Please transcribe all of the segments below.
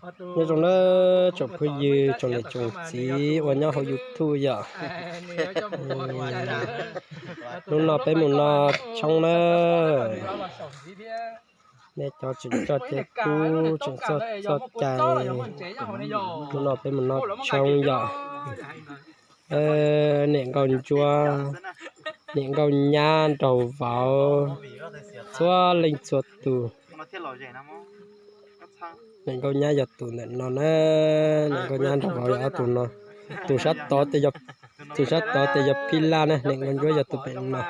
Nyob zoo na tsoom phooj ywg tsoom niam tsoom txiv uas nyob hauv YouTube yom. Hnub no peb mus no tshoob na. Nej cov tseem txoj cai kub tseem txoj cai, hnub no peb mus no tshoob yom. Niam nkauj ntsuab, niam nkauj nyab nraug vauv, txhua leej txhua tus. Niam nkauj nyab yog tus ntawm no na, niam nkauj nyab nraug vauv yog ob tug no. Tus sab tod ces yog, tus sab tod ces yog phij laj na, niam nkauj ntsuab yog tus pem no.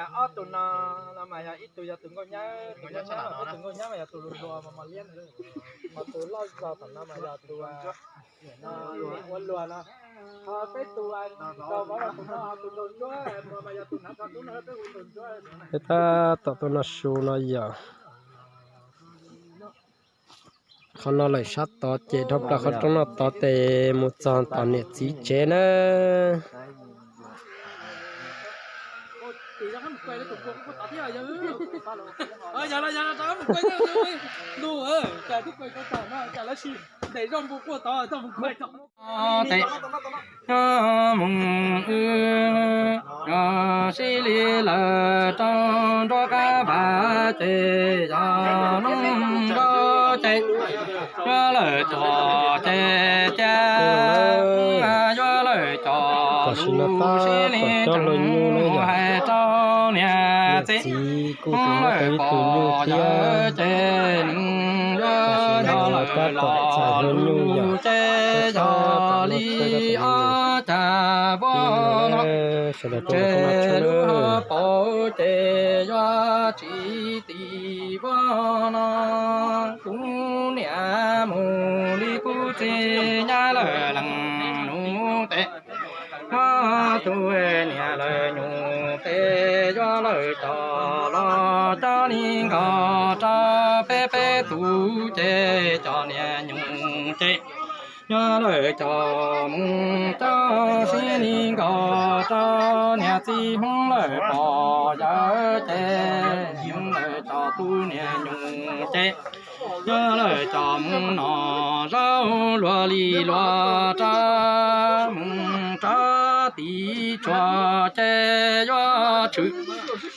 Peb tab tom tuaj noj su no yom. Qhov no lawm sab tod ces dhau plaws qhov rooj no tod ces mus txog tom niam txiv tsev na. Tes nyob mus wb, yog sib li lawm rau nruab qab vaj ces yog noog nraug ces yuav lawm cov ces cia, yuav lawm cov lus sib li tseem hais rau niam txiv, lawm pom yawg ces nws yuav yog lawm los lus ces yog li ob cas vuag no, ces lub hauv paus ces yuav tsis tim vuag no. Kuv niam mus li kuv txiv nyab lawm leej nus tes, muab tus niam lawv nyuj tes yuav lawm cov los coj li nkaus rau peb peb tus ces cov niam nyuj ces yuav lawm cov mus coj sib li nkaus rau niam txiv Hmoob lawm pom yawg ces Hmoob lawm cov tus niam nyuj ces yuav lawm cov mus nom zaub luag li luag rau mus rau tim tsua ces yuav tshwm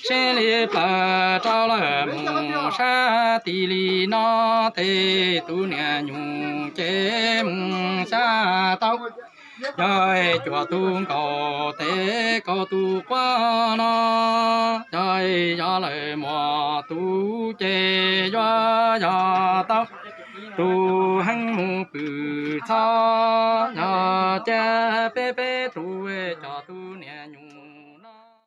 sib li plaws rau lawm mus sab tim li no ces tus niam nyuj ces mus xya tau. Yog cuaj tus nkaus tes kaum tus quaj no, yog yog lawm muaj tus ces yuav yog tau tus heev mus pw txhoj, yog cia peb peb tus cov tus niam nyuj